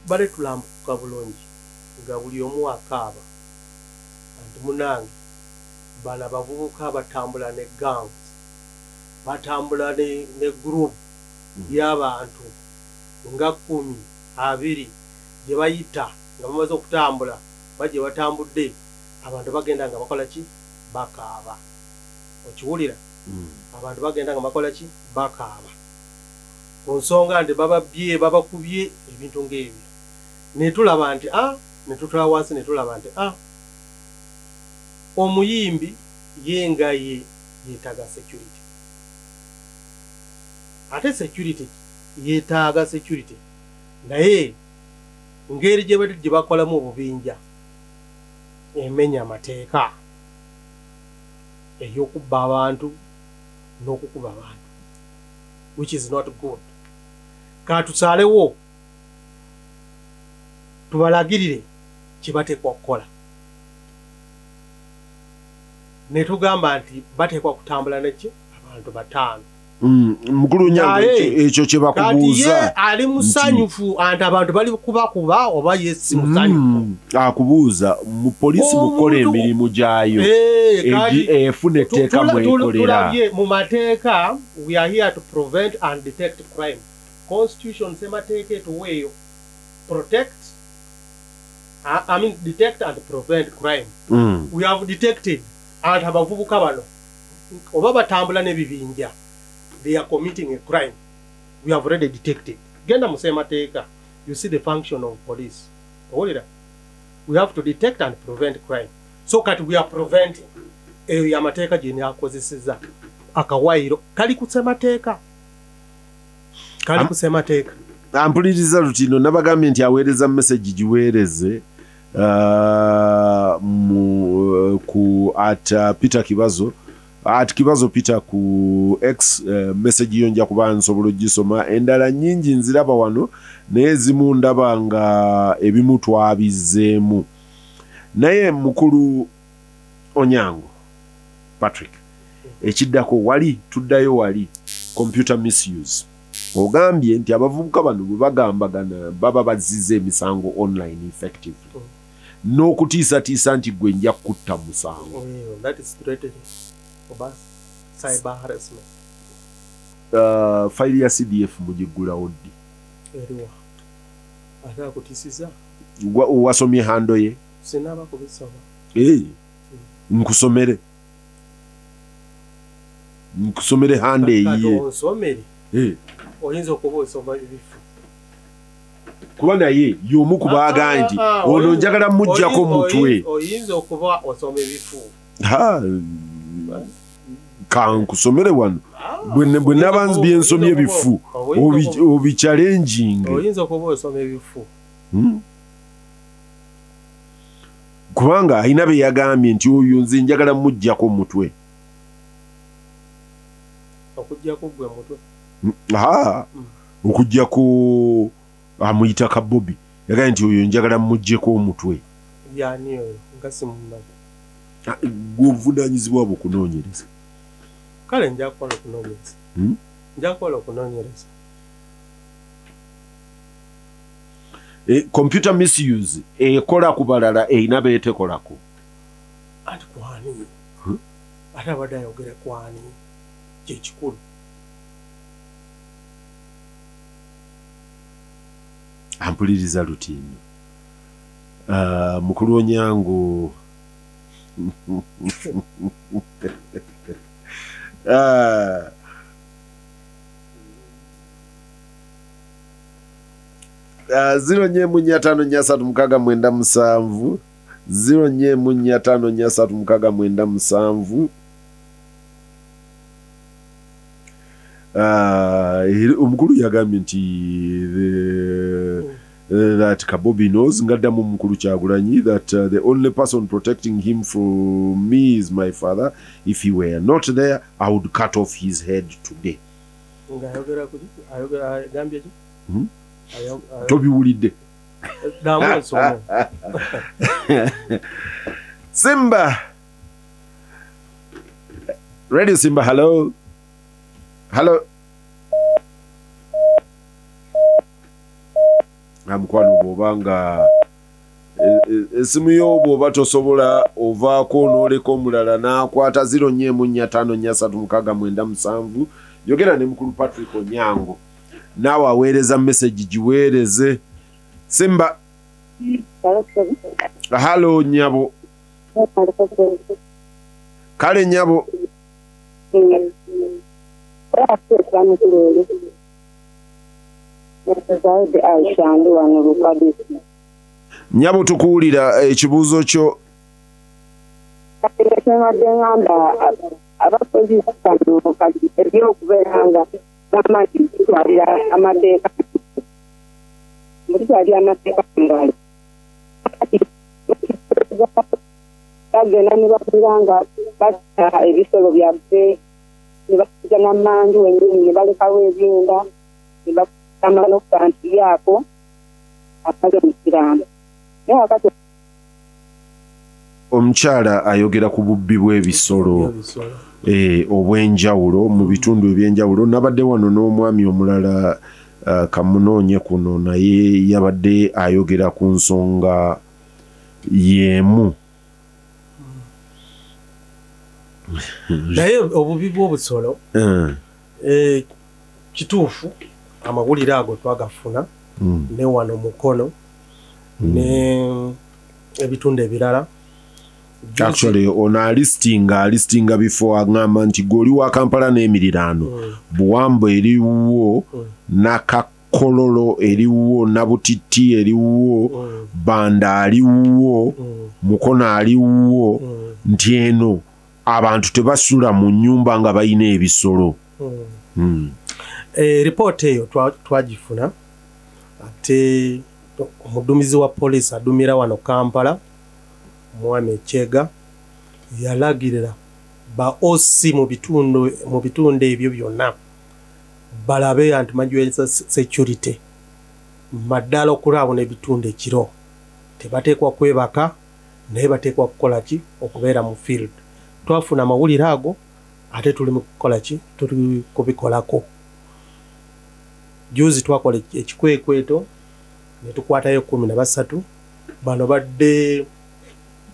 S2: Bale tulambuka bulungi nga buli omu akaaba anti munange bano abavubuka abatambula ne gangs Batambula ne group y'abantu nga 10, 20 gye bayita nga bamaze okutambula, bajje batambudde, abantu bagenda nga bakola ki? Bakaaba. Okiwulira? Abantu bagenda nga bakola ki? Bakaaba. Ku nsonga nti bababbye, babakubye, ebintu ng'ebyo. Ne tulaba nti ne tutula wansi ne tulaba nti omuyimbi ye nga ye yeetaaga security. Ate security yeetaaga security, naye ngeri gye bali gye bakolamu obubinja emenya amateeka ey'okubba abantu n'okukuba abantu, which is not good. Katusalewo tubalagirire kye bateekwa okukola, ne tugamba nti bateekwa kutambula neki abantu 5.
S1: Mukulu Onyango, ekyo kye bakubuuza.
S2: Ali musanyufu anti abantu bali kubakuba oba ye si musanyufu?
S1: Akubuuza mu poliisi mukola emirimu gyayo efuna etteeka mwekolera.
S2: Mu mateeka, we are here to prevent and detect crime. Constitution semateeka etuweeyo protect, I mean detect and prevent crime. We have detected anti abavubuka bano oba batambula n'ebibinja, they are committing a crime. We have already detected. Genda mu ssemateeka, you see the function of police. Owulira? We have to detect and prevent crime. So kati we are preventing. Eyo y'amateeka gye naakozesezza. Akawaayiro kali ku ssemateeka. Kali ku ssemateeka.
S1: Ampuliriza Lutindo nabagambye nti aweereza message giweereze ku at Peter Kibazo, at Kibazo Peter ku X. Message yo nja kuba nsobola ogisoma. Endala nnyingi nziraba wano, naye ezimu ndaba nga ebimu twabizzeemu. Naye mukulu Onyango Patrick, ekiddako wali tuddayo wali computer misuse. Ogambye nti abavubuka bano bwe bagambagana baba bazziza emisango online effectively, n'okutiisatiisa nti gwe nja kutta musango.
S2: That is threatening. Oba cyber harassment.
S1: Fayiri ya CDF mugiggulawo ddi?
S2: Eriwa? Ate akutiisiza?
S1: Wasomye handle ye?
S2: Sinaba kubisoma.
S1: Nkusomere. Nkusomere handle eyiye.
S2: Onsomere. Oyinza okuba osoma ebifu.
S1: Kuba naye y'omu ku baagambye nti ono njagala muggyako mutwe.
S2: Oyinza okuba osoma ebifu.
S1: Kankusomere wano. Bwe naba bye nsomye ebifu obi-challenging.
S2: Oyinza okuba osoma ebifu.
S1: Kubanga alina be yagambye nti oyo nze njagala muggyako mutwe.
S2: Okuggyako gwe mutwe.
S1: Okuggyako amuyita Kabobi. Yagambye nti oyo njagala muggyeko omutwe.
S2: Yani oyo nga simumanyi.
S1: Gwe obuvunaanyizibwa bwo kunoonyereza.
S2: Kale nja kukola okunoonyereza. Nja kukola okunoonyereza.
S1: Computer misuse ekola ku balala erina beetekolako.
S2: Anti kwani? Ate abadde ayogera kwani? Kye kikulu.
S1: Ampuliriza Lutindo. Mukulu Onyango 04 5 3 6 9 7 04 5 3 6 9 7. Omukulu yagambye nti that Kabobi knows, ngaddamu mukulu Kyagulanyi, that the only person protecting him from me is my father. If he were not there, I would cut off his head today. Tobiwulidde. Simba Radio Simba, hello. Hello. Mukwano bw'obanga Esimu yo bw'oba tosobola ovaako n'oleka omulala n'akwata 0445436997. Yogera ne mukulu Patrick Onyango, naawe aweereza message giweereze. Simba. Halo nyabo. Kale nyabo. Nyabo tukuwulira, ekibuuzo kyo.
S3: Bagenda ne bakulira nga batta ebisolo byaffe ne bakujja n'ammanju wennyini ne balekawo ebyenda ne bakutama n'okutantiryako amaze mu kiraamo. Naye wakati
S1: Omukyala ayogera ku bubbi bw'ebisolo obw'enjawulo mu bitundu ebyenjawulo. Nabadde wano n'omwami omulala, kamunoonye kuno, naye yabadde ayogera ku nsonga y'emu.
S2: Naye obubi bw'obusolo, kituufu amawulire ago twagafuna ne wano Mukono ne ebitundu ebirala.
S1: Actually ono alistinga before agamba nti goli wa Kampala n'emiriraano, Buwambo eriwo, Nakakololo eriwo, Nabutiti eriwo, Banda aliwo, Mukono aliwo, nti eno abantu tebasula mu nnyumba nga balina ebisolo.
S2: Ripooti eyo twagifuna, ate omudumizi wa poliisi adumira wano Kampala, Mwami Chega, yalagirira ba OC mu bitundu ebyo byonna balabe anti security maddala okulaba n'ebitundu ekiro tebateekwa kwebaka, naye bateekwa kukola ki? Okubeera mu field. Twafuna amawulire ago, ate tuli mu kukola ki? Tuli kubikolako. Juzi twakola ekikwekweto ne tukwatayo 13. Bano badde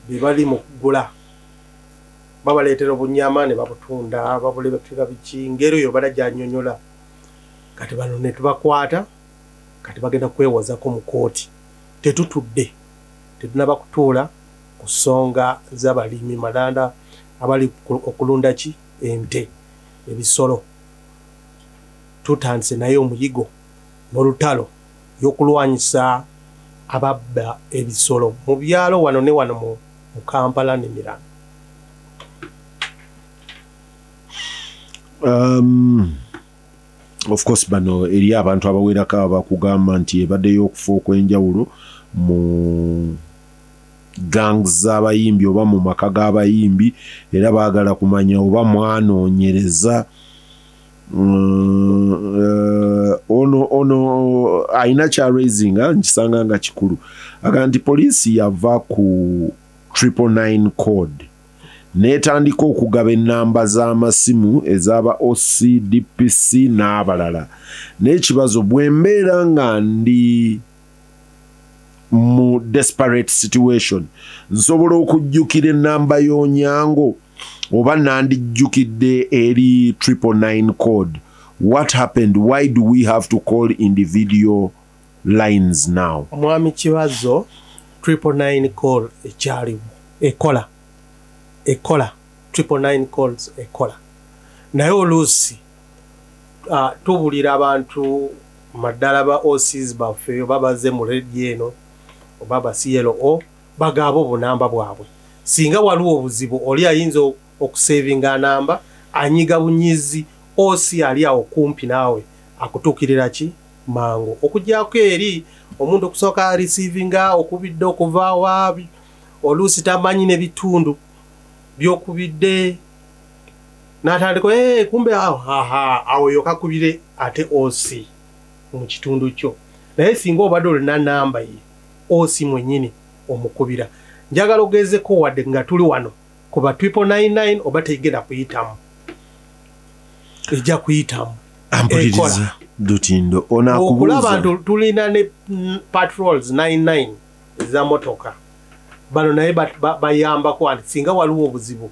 S2: be bali mu kugula, babaleetera obunyama ne babutunda, babuleetera biki, ngeri eyo bala gy'annyonnyola. Kati bano ne tubakwata, kati bagenda kwewozako mu kkooti. Tetutudde, tetunaba kutuula ku nsonga z'abalimi malanda abali okulunda ki ente, ebisolo. Tutandise naye omuyigo n'olutalo y'okulwanyisa ababba ebisolo mu byalo wano ne wano mu Kampala n'emirala.
S1: Of course bano eri abantu abawerako abakugamba nti ebaddeyo okufa okw'enjawulo mu gangs z'abayimbi oba mu maka g'abayimbi, era baagala kumanya oba mwanoonyereza. Ono alina kya raisinga nkisanga nga kikulu, aga nti poliisi yava ku 999 code n'etandika okugaba ennamba z'amasimu ez'aba OC, DPC n'abalala. N'ekibazo, bwe mbeera nga ndi mu desperate situation, nsobola okujjukira ennamba y'Onyango oba nandijjukidde eri 999 code? What happened? Why do we have to call individual lines now?
S2: Mwami Kibazo, 999 call ekyaliwo, ekola, ekola 999 calls ekola, naye oluusi tubulira abantu maddala ba OCs baffe oba bazze mu rediyo eno oba ba CLO bagaaba obunamba bwabwe. Singa waliwo obuzibu, oli ayinza okusevinga namba, anyiga bunyizi OC ali awo kumpi naawe akutuukirira ki mangu, okuggyako eri omuntu okusooka receivinga okubidde okuva waabi, oluusi tamanyi n'ebitundu byokubidde n'atandika, kumbe awo awo yokakubire ate OC mu kitundu kyo. Naye singa obadde olina namba ye OC mwennyini omukubira. Njagala ogezeko wadde nga tuli wano kuba 999 oba tegenda kuyitamu, ejja kuyitamu.
S1: Ampuliriza Dutindo, ono
S2: okulaba
S1: akubuuza
S2: nti tulina ne patrols 99. Eza motoka bano naye bayambako nti singa waliwo obuzibu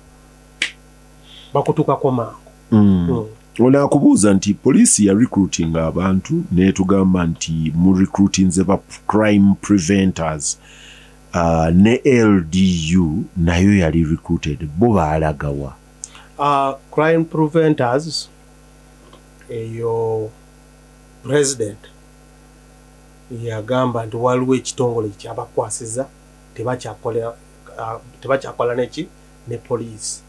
S2: bakutukako mangu.
S1: Ono akubuuza nti poliisi ya recruiting abantu netugamba nti mu recruitinze ba crime preventers, ne LDU nayo yali recruited, bo baalagawa?
S2: Crime preventers eyo president yagamba nti waliwo ekitongole kyabakwasiza, tebakyakola neki ne poliisi.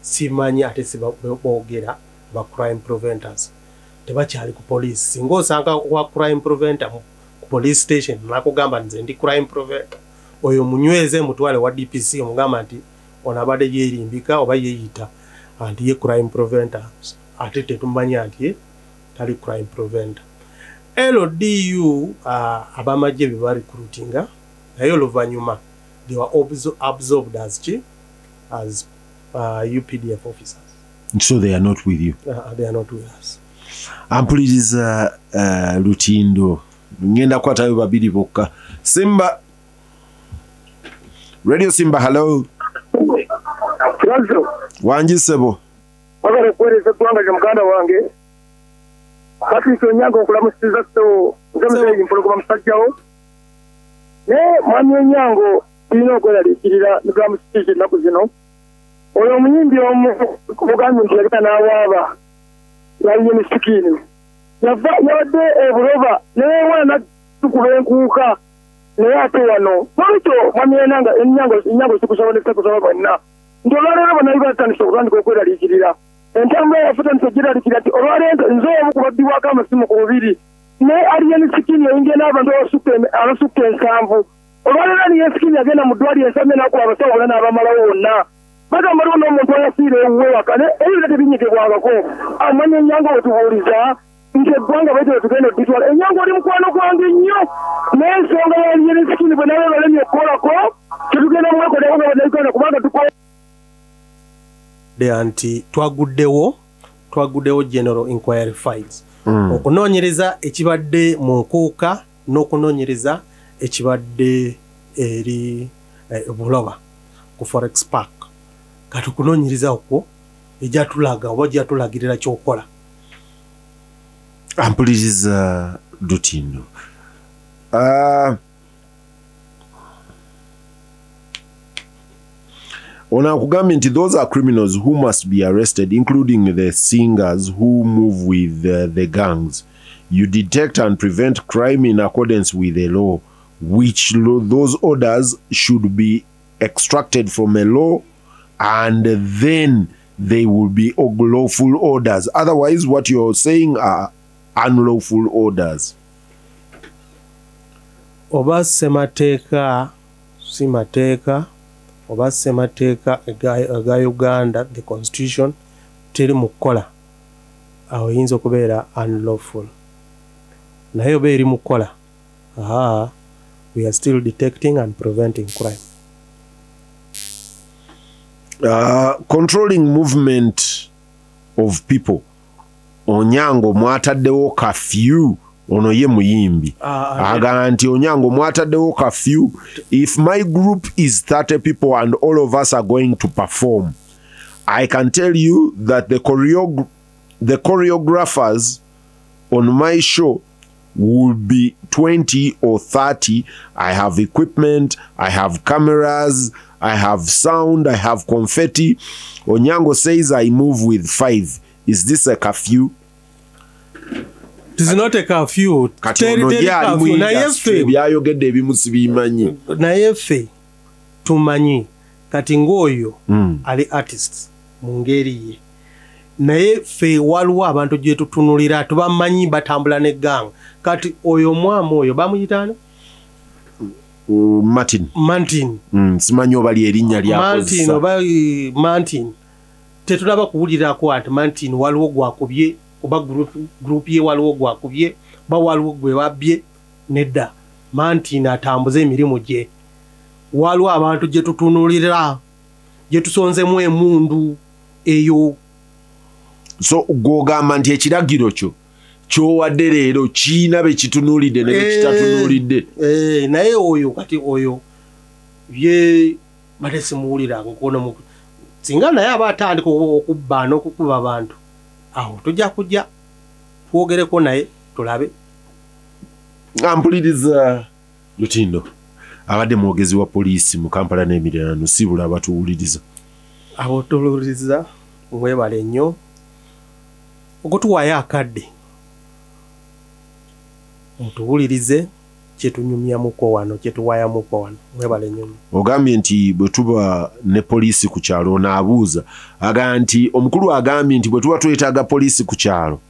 S2: Simanyi ate siboogera ba crime preventers tebakyali ku poliisi. Singa osanga wa crime preventer ku police station nakugamba nze ndi crime preventer, oyo munyweze, mutwale wa DPC, omugamba nti ono abadde yeerimbika oba yeeyita nti ye crime preventer, ate tetumanya nti ye tali crime preventer. LDU abamagye be barecruitinga, naye oluvannyuma they were absorbed as ki as UPDF officers.
S1: So they are not with you?
S2: They are not with us.
S1: Ampuliriza Lutindo, ngenda kukwatayo babiri bokka. Simba Radio, Simba, hello.
S4: Kiranzo.
S1: Wangi ssebo.
S4: Wabale kuweereza eggwanga lyo muganda wange. Patrick Onyango, okulamusiza ssebo, nze muzeeyi Mpologoma musajjawo. Naye mwami Onyango, tulina okweraliikirira nitulamusitiza ennaku zino. Oyo omuyimbi omu mugambye nti yagenda n'awaaba yaliye misikiini. Yava yabadde ebuloba naye natukuba enkuuka naye ate wano. Nolwekyo mwami Onyango, sikusaba ne sikusaba bonna nti olwaleero bannayuganda tutandise okutandika okweraliikirira. Entambula yaffe tandise okweraliikirira nti olwaleero nze omu ku babbibwako amasimu ku bubiri naye Alien Skin yayingira n'abantu abasukka 7. Olwaleero Alien Skin yagenda mu ddwaliro ensamye n'akuba abasawo bonna n'abamalawo bonna. Bagamba waliwo n'omuntu ayafiira ewuwe waka naye ebyo byonna tebinyigibwangako. Amanya Enyango wetubuuliza nti eggwanga bwetyo bwe tugenda odditwala. Enyango oli mukwano gwange nnyo naye ensonga ya Alien Skin bwe nawe balemye okukolako tetugenda mwekolako nga bannayuganda kubanga tukola
S2: nti twaguddewo general inquiry files okunoonyereza ekibadde mu nkuuka n'okunoonyereza ekibadde eri Buloba ku Forex Park. Kati okunoonyereza okwo ejatulaga oba jatulagirira kyokola.
S1: Ampuliriza Lutindo, ono akugambye nti those are criminals who must be arrested, including the singers who move with the gangs. You detect and prevent crime in accordance with the law, which law, those orders should be extracted from a law and then they will be lawful orders. Otherwise, what you're saying are unlawful orders.
S2: Oba ssemateeka si mateeka, oba ssemateeka aga Uganda, the constitution, teri mu kukola, awo eyinza okubeera unlawful. Naye oba eri mu kukola, aha, we are still detecting and preventing crime.
S1: Controlling movement of people, Onyango mwataddewo curfew. Ono ye muyimbi agamba nti Onyango mwataddewo curfew. If my group is 30 people and all of us are going to perform, I can tell you that the choreographers on my show will be 20 or 30. I have equipment, I have cameras, I have sound, I have confetti. Onyango says I move with 5. Is this a curfew?
S2: It is not a curfew.
S1: Kati ono ye ali mu industry, byayogedde ebimu sibimanyi.
S2: Naye ffe tumanyi kati ng'oyo ali artist mu ngeri ye, naye ffe waliwo abantu gye tutunulira tubamanyi batambula ne gang. Kati oyo omwami oyo bamuyitaani?
S1: Martin.
S2: Martin.
S1: Simanyi oba li erinnya
S2: lyakozesa.
S1: Martin
S2: oba Martin. Tetulaba kuwulirako nti Martin waliwo gwakubye oba group ye waliwo gwakubye oba waliwo gwe babbye. Nedda, Martin atambuze emirimu gye. Waliwo abantu gye tutunulira gye tusonzemu emundu eyo.
S1: So gw'ogamba nti ekiragiro kyo Kyowadde leero kiina be kitunuulidde ne be kitatunuulidde.
S2: Naye oyo kati oyo ye bate simuwuliranga kono, singa naye aba atandika okubba n'okukuba abantu, awo tujja kujja twogereko naye tulabe.
S1: Ampuliriza Lutindo abadde mwogezi wa poliisi mu Kampala n'emiriraano, sibula abatuwuliriza.
S2: Abotuwuliriza mwebale nnyo okutuwaayo akadde mutuwulirize kyetunyumyamuko wano, kyetuwaayamuko wano. Mwebale nnyo.
S1: Ogambye nti bwe tuba ne poliisi ku kyalo, onaabuuza agamba nti omukulu agambye nti bwe tuba twetaaga poliisi ku kyalo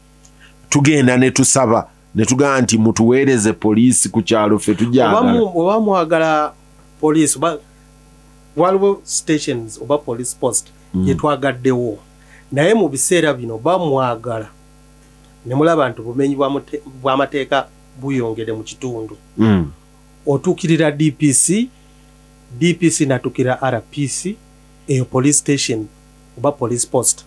S1: tugenda ne tusaba ne tugamba nti mutuweereze poliisi ku kyalo, ffe tujagala.
S2: Oba mwagala poliisi, oba waliwo stations oba police post gyetwagaddewo, naye mu biseera bino bamwagala ne mulaba nti obumenyi bw'amateeka buyongere mu kitundu, otuukirira DPC, DPC natuukira RPC, eyo police station oba police post,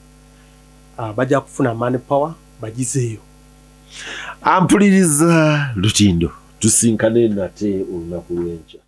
S2: bajja kufuna manpower bagizeeyo.
S1: Ampuliriza Lutindo, tusinkane nate olunaku lw'enkya.